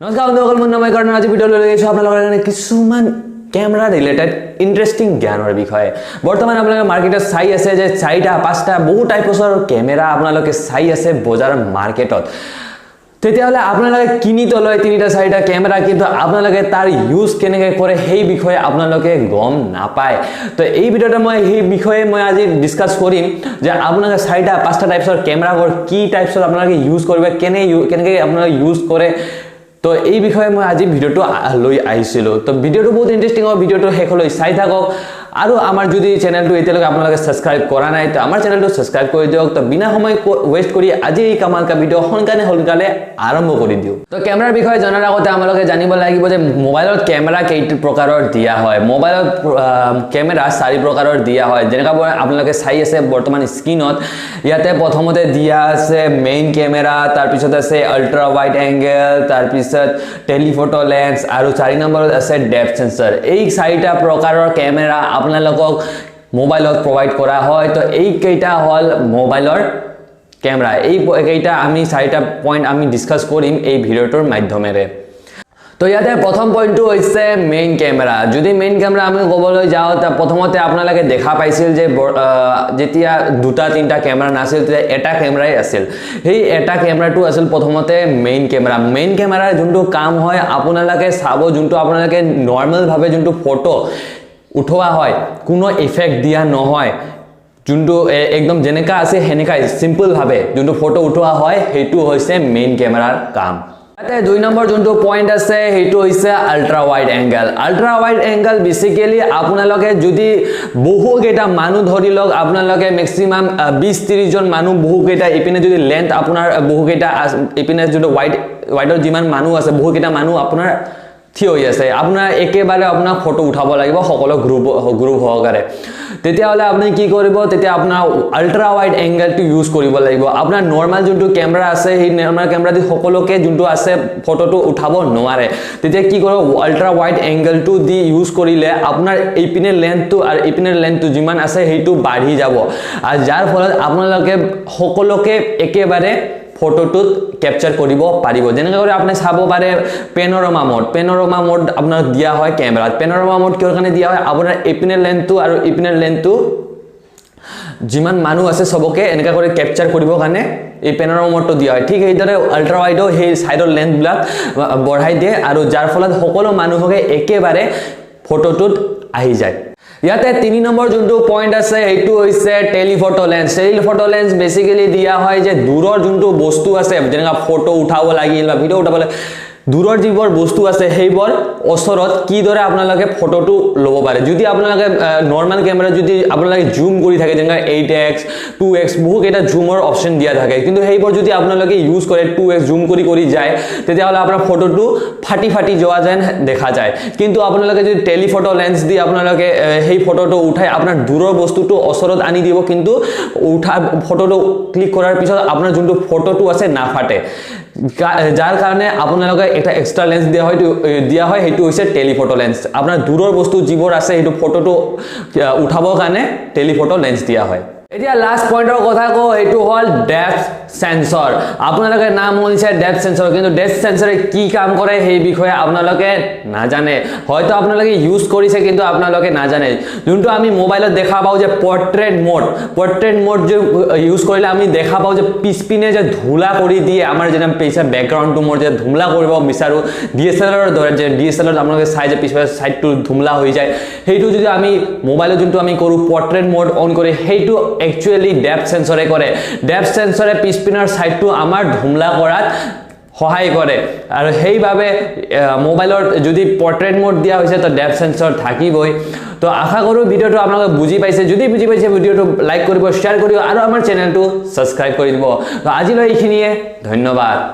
নমস্কাৰ বন্ধুসকল, মোৰ নাম কাৰণে আজি ভিডিঅ' লৈ আহিছোঁ আপোনালোকৰ কাৰণে কিছুমান কেমেৰা ৰিলেটেড ইণ্টাৰেষ্টিং জ্ঞানৰ বিষয়ে। বৰ্তমান আপোনালোকে মাৰ্কেটত চাই আছে যে চাৰিটা, পাঁচটা, বহু টাইপছৰ কেমেৰা আপোনালোকে চাই আছে বজাৰ মাৰ্কেটত। তেতিয়াহ'লে আপোনালোকে কিনিতো লয় তিনিটা চাৰিটা কেমেৰা, কিন্তু আপোনালোকে তাৰ ইউজ কেনেকৈ কৰে, সেই বিষয়ে আপোনালোকে গম নাপায়। তো এই ভিডিঅ'তে মই সেই বিষয়ে মই আজি ডিছকাছ কৰিম যে আপোনালোকে চাৰিটা পাঁচটা টাইপছৰ কেমেৰাবোৰ কি টাইপছৰ আপোনালোকে ইউজ কৰিব, কেনেকৈ আপোনালোকে ইউজ কৰে। তো এই বিষয়ে মই আজি ভিডিঅ'টো লৈ আহিছিলোঁ। তো ভিডিঅ'টো বহুত ইণ্টাৰেষ্টিং হ'ব, ভিডিঅ'টো শেষলৈ চাই থাকক। আৰু আমাৰ যদি চেনেলটো এতিয়ালৈকে আপোনালোকে ছাবস্ক্ৰাইব কৰা নাই, তো আমাৰ চেনেলটো ছাবস্ক্ৰাইব কৰি দিয়ক। তো বিনা সময় ৱেষ্ট কৰি আজি এই কামাল কা ভিডিঅ' সোনকালে সোনকালে আৰম্ভ কৰি দিওঁ। তো কেমেৰাৰ বিষয়ে জনাৰ আগতে আপোনালোকে জানিব লাগিব যে মোবাইলত কেমেৰা কেইটা প্ৰকাৰৰ দিয়া হয়। মোবাইলত কেমেৰা চাৰি প্ৰকাৰৰ দিয়া হয়, যেনেকুৱা আপোনালোকে চাই আছে বৰ্তমান স্ক্ৰীণত। ইয়াতে প্ৰথমতে দিয়া আছে মেইন কেমেৰা, তাৰপিছত আছে আল্ট্ৰা ৱাইড এংগেল, তাৰপিছত টেলিফটো লেন্স আৰু 4 নম্বৰত আছে ডেপথ চেন্সৰ। এই চাৰিটা প্ৰকাৰৰ কেমেৰা আপোনালোকক মোবাইলত প্ৰভাইড কৰা হয়। তো এইকেইটা হ'ল মোবাইলৰ কেমেৰা। এই কেইটা আমি চাৰিটা পইণ্ট আমি ডিছকাছ কৰিম এই ভিডিঅ'টোৰ মাধ্যমেৰে। তো ইয়াতে প্ৰথম পইণ্টটো হৈছে মেইন কেমেৰা। যদি মেইন কেমেৰা আমি ক'বলৈ যাওঁ, তা প্ৰথমতে আপোনালোকে দেখা পাইছিল যে যেতিয়া দুটা তিনিটা কেমেৰা নাছিল, তেতিয়া এটা কেমেৰাই আছিল। সেই এটা কেমেৰাটো আছিল প্ৰথমতে মেইন কেমেৰা। মেইন কেমেৰাৰ যোনটো কাম হয়, আপোনালোকে চাব, যোনটো আপোনালোকে নৰ্মেলভাৱে যোনটো ফটো উঠোৱা হয়, কোনো ইফেক্ট দিয়া নহয়, যোনটো একদম যেনেকা আছে সেনেকাই চিম্পলভাৱে যোনটো ফটো উঠোৱা হয়, সেইটো হৈছে মেইন কেমেৰাৰ কাম। ইয়াতে 2 নম্বৰ যোনটো পইণ্ট আছে, সেইটো হৈছে ultra wide angle. Ultra wide angle basically আপোনালোকে যদি বহুকেইটা মানুহ, ধৰি লওক আপোনালোকে মেক্সিমাম 20-30জন মানুহ, বহুকেইটা ইপিনে যদি লেন্থ আপোনাৰ বহুকেইটা ইপিনে যোনটো ৱাইডৰ যিমান মানুহ আছে, বহুকেইটা মানুহ আপোনাৰ থিয় হৈ আছে, আপোনাৰ একেবাৰে আপোনাক ফটো উঠাব লাগিব সকলো গ্ৰুপ গ্ৰুপ সহকাৰে, তেতিয়াহ'লে আপুনি কি কৰিব? তেতিয়া আপোনাৰ আল্ট্ৰা ৱাইড এংগেলটো ইউজ কৰিব লাগিব। আপোনাৰ নৰ্মেল যোনটো কেমেৰা আছে, সেই নৰ্মেল কেমেৰা দি সকলোকে যোনটো আছে ফটোটো উঠাব নোৱাৰে। তেতিয়া কি কৰিব? আল্ট্ৰা ৱাইড এংগেলটো দি ইউজ কৰিলে আপোনাৰ এইপিনে লেন্থটো আৰু এইপিনে লেন্থটো যিমান আছে, সেইটো বাঢ়ি যাব আৰু যাৰ ফলত আপোনালোকে সকলোকে একেবাৰে ফটোটোত কেপচাৰ কৰিব পাৰিব। যেনেকৈ কৰি আপুনি চাব পাৰে পেনৰমা মোড। পেনৰমা মোড আপোনাক দিয়া হয় কেমেৰাত। পেনৰমা মোড কিহৰ কাৰণে দিয়া হয়? আপোনাৰ এইপিনে লেন্থটো আৰু ইপিনে লেন্থটো যিমান মানুহ আছে, চবকে এনেকুৱা কৰি কেপচাৰ কৰিবৰ কাৰণে এই পেনৰমা মোডটো দিয়া হয়। ঠিক সেইদৰে আল্ট্ৰা ৱাইডো সেই ছাইডৰ লেন্থবিলাক বঢ়াই দিয়ে আৰু যাৰ ফলত সকলো মানুহকে একেবাৰে ফটোটোত আহি যায়। ইয়াতে 3 নম্বৰ যোনটো পইণ্ট আছে, সেইটো হৈছে telephoto lens. Telephoto lens basically দিয়া হয় যে দূৰৰ যোনটো বস্তু আছে, যেনেকুৱা ফটো উঠাব লাগিল বা ভিডিঅ' উঠাব লাগিল, দূৰৰ যিবোৰ বস্তু আছে, সেইবোৰ ওচৰত কিদৰে আপোনালোকে ফটোটো ল'ব পাৰে। যদি আপোনালোকে নৰ্মেল কেমেৰা যদি আপোনালোকে জুম কৰি থাকে, যেনেকৈ 8x, 2x, বহুকেইটা জুমৰ অপশ্যন দিয়া থাকে, কিন্তু সেইবোৰ যদি আপোনালোকে ইউজ কৰে, 2x zoom কৰি কৰি যায়, তেতিয়াহ'লে আপোনাৰ ফটোটো ফাটি ফাটি যোৱা যেন দেখা যায়। কিন্তু আপোনালোকে যদি টেলিফটো লেন্স দি আপোনালোকে সেই ফটোটো উঠাই, আপোনাৰ দূৰৰ বস্তুটো ওচৰত আনি দিব, কিন্তু উঠা ফটোটো ক্লিক কৰাৰ পিছত আপোনাৰ যোনটো ফটোটো আছে, নাফাটে। যাৰ কাৰণে আপোনালোকে এটা এক্সট্ৰা লেন্স দিয়া হয়, সেইটো হৈছে টেলিফটো লেন্স। আপোনাৰ দূৰৰ বস্তু যিবোৰ আছে, সেইটো ফটোটো উঠাবৰ কাৰণে টেলিফটো লেন্স দিয়া হয়। এতিয়া লাষ্ট পইণ্টৰ কথা কওঁ, সেইটো হ'ল ডেপথ চেন্সৰ। আপোনালোকে নাম শুনিছে ডেপথ চেন্সৰ, কিন্তু ডেপথ চেন্সৰে কি কাম কৰে, সেই বিষয়ে আপোনালোকে নাজানে। হয়তো আপোনালোকে ইউজ কৰিছে, কিন্তু আপোনালোকে নাজানে। যোনটো আমি মোবাইলত দেখা পাওঁ যে পৰ্ট্ৰেট মোড, পৰ্ট্ৰেট মোড যে ইউজ কৰিলে আমি দেখা পাওঁ যে পিছপিনে যে ধূলা কৰি দিয়ে, আমাৰ যেনে পিছে বেকগ্ৰাউণ্ডটো মোৰ যে ধুমলা কৰিব বিচাৰোঁ, ডিএছএলআৰৰ দৰে যে ডিএছএলআৰত আপোনালোকে চাই যে পিছফালে ছাইডটো ধুমলা হৈ যায়, সেইটো যদি আমি মোবাইলত যোনটো আমি কৰোঁ, পৰ্ট্ৰেট মোড অন কৰি, সেইটো একচুৱেলি ডেপথ চেন্সৰে কৰে। ডেপথ চেন্সৰে পিছপিনৰ ছাইডটো আমাৰ ধুমলা কৰাত সহায় কৰে আৰু সেইবাবে মোবাইলৰ যদি পৰ্ট্ৰেট মোড দিয়া হৈছে, তো ডেপথ চেন্সৰ থাকিবই। তো আশা কৰোঁ ভিডিঅ'টো আপোনালোকে বুজি পাইছে। যদি বুজি পাইছে, ভিডিঅ'টো লাইক কৰিব, শ্বেয়াৰ কৰিব আৰু আমাৰ চেনেলটো ছাবস্ক্ৰাইব কৰি দিব। তো আজিলৈ এইখিনিয়ে, ধন্যবাদ।